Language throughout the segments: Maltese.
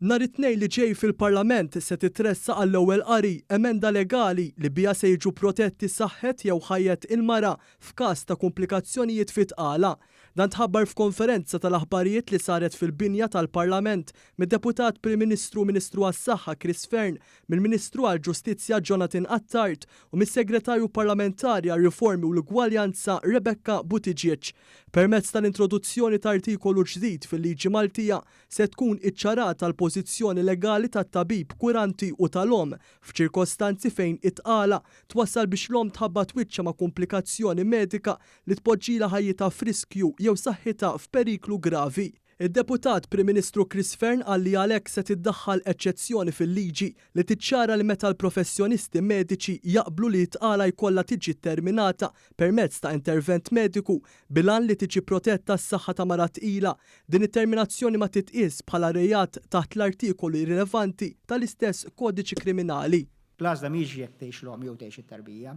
Nhar it-Tnejn li ġej fil-Parlament se titressaq għall-ewwel qari emenda legali li biha se jiġu protetti saħħet jew ħajjet il-mara f'każ ta' kumplikazzjonijiet fit-tqala. Dan tħabbar f'konferenza tal-aħbarijiet li saret fil-binja tal-Parlament mid-Deputat Prim Ministru u Ministru għas-Saħħa Chris Fearne, mill-Ministru għall-Ġustizzja Jonathan Attard u mis-Segretarju Parlamentari għar-Riformi u l-Ugwaljanza Rebecca Buttigieg. Permezz tal-introduzzjoni ta' artikolu ġdid fil-liġi Maltija, se tkun iċċarata l-pożizzjoni legali tat-tabib kuranti u tal-omm f'ċirkostanzi fejn it-tqala twassal biex l-omm tħabbat wiċċha ma' kumplikazzjoni medika li tpoġġilha ħajjitha f'riskju jew saħħitha f'periklu gravi. Id-Deputat Prim Ministru Chris Fearne qal li għalhekk se tiddaħħal eċċezzjoni fil-liġi li tiċċara li meta l-professjonisti mediċi jaqblu li t-tqala jkollha tiġi tterminata permezz ta' intervent mediku bil-għan li tiġi protetta s-saħħa ta' mara tqila, din it-terminazzjoni ma titqies bħala reat taħt l-artikoli rilevanti tal-istess Kodiċi Kriminali. L-għażla mhijiex jekk tgħix l-omm jew tgħix it-tarbija.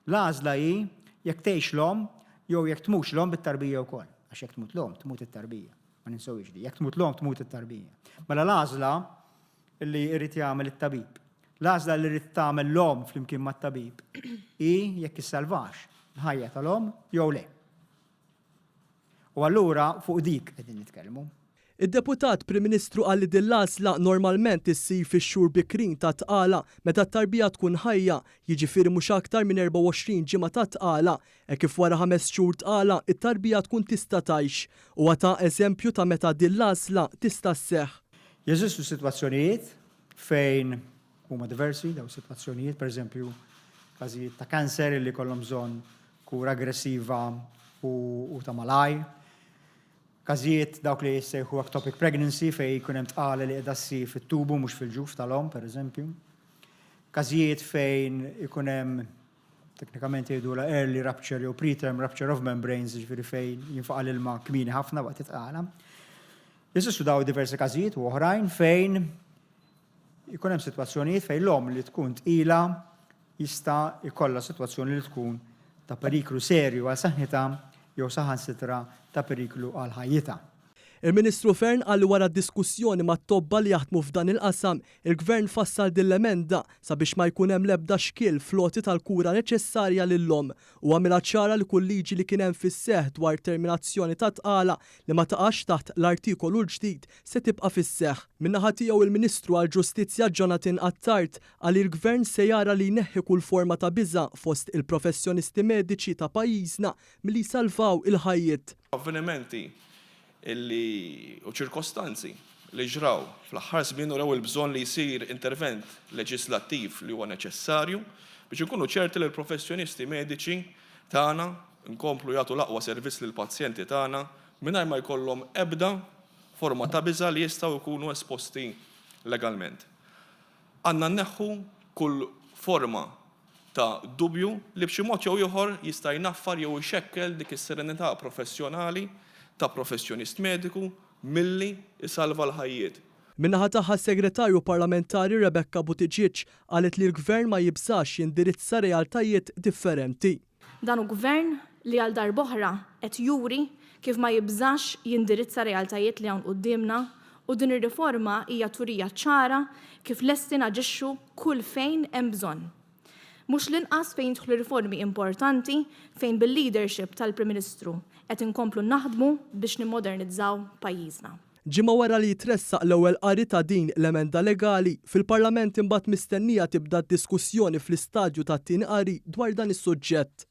L-għażla hi jekk tgħix l-omm jew jekk tmutx l-omm bit-tarbija wkoll. Għax jekk tmut l-omm, tmut it-tarbija. Ma ninsewhiex di. Jekk tmut l-omm, tmut it-tarbija. Mela l-għażla li jrid jagħmel it-tabib, l-għażla li jrid tagħmel l-omm flimkien mat-tabib hi jekk issalvax l-ħajja tal-omm jew le. U allura fuq dik qegħdin nitkellmu. Id-Deputat Prim Ministru qal li din l-għażla normalment issir fix-xhur bikrin tat-tqala meta t-tarbija tkun ħajja, jiġifieri mhux aktar minn 24 ġimgħa ta' tqala, hekk kif wara ħames xhur tqala t-tarbija tkun tista' tgħix. Huwa ta eżempju ta' meta din l-għażla tista' sseħħ. Jeżistu sitwazzjonijiet fejn huma diversi dawn is-sitwazzjonijiet, pereżempju każijiet ta' kanser li jkollhom bżonn kura aggressiva u ta' malajr, każijiet dawk li jissejħu ectopic pregnancy fejn jkun hemm tqala li qiegħda ssir fit-tubu mhux fil-ġuf tal-omm pereżempju, każijiet fejn ikun hemm teknikament jgħidulha early rupture jew preterm rupture of membranes, jiġifieri fejn jinfaqa' l-ilma kmieni ħafna waqt it-tqala. Jeżistu dawn diversi każijiet u oħrajn fejn ikun hemm sitwazzjonijiet fejn l-omm li tkun tqila jista' jkollha sitwazzjoni li tkun ta' periklu serju għal saħħitha jew saħansitra ta' periklu għal ħajjitha. Il-Ministru Fearne qal li wara diskussjoni mat-tobba li jaħdmu f'dan il-qasam, il-Gvern fassal din l-emenda sabiex ma jkun hemm l-ebda xkiel fl-għoti tal-kura neċessarja lill-omm u għamilha ċara li kull liġi li kien hemm fis-seħħ dwar terminazzjoni ta' tqala li ma taqax taħt l-artikolu l-ġdid se tibqa' fis-seħħ. Min-naħa tiegħu il-Ministru għall-Ġustizzja Jonathan Attard qal li l-Gvern se jara li jneħħi kull forma ta' biża' fost il-professjonisti mediċi ta' pajjiżna milli jsalvaw il-ħajjiet. Avvenimenti li u ċirkostanzi li ġraw fl-aħħar żmien urew il-bżonn li jsir intervent leġislattiv li huwa neċessarju biex inkunu ċerti li l-professjonisti mediċi tagħna nkomplu jagħtu l-aqwa servizz lill-pazjenti tagħna mingħajr ma jkollhom ebda forma ta' biża' li jistgħu jkunu esposti legalment. Għandna nneħħu kull forma ta' dubju li b'xi mod jew ieħor jista' jnaffar jew ixekkel dik is-serenità professjonali ta' professjonist mediku milli jsalva l-ħajjiet. Min-naħa tagħha s-Segretarju Parlamentari Rebecca Buttigieg qalet li l-Gvern ma jibżax jindirizza realtajiet differenti. Dan hu Gvern li għal darb'oħra qed juri kif ma jibżax jindirizza realtajiet li hawn quddiemna u din ir-riforma hija turija ċara kif lesti naġixxu kull fejn hemm bżonn. Mhux l-inqas fejn jidħlu riformi importanti fejn bil-leadership tal-Prim Ministru qed inkomplu naħdmu biex nimmodernizzaw pajjiżna. Ġimgħa wara li jitressaq l-ewwel qari ta' din l-emenda legali, fil-Parlament imbagħad mistennija tibda d-diskussjoni fl-istadju tat-tieni qari dwar dan is-suġġett.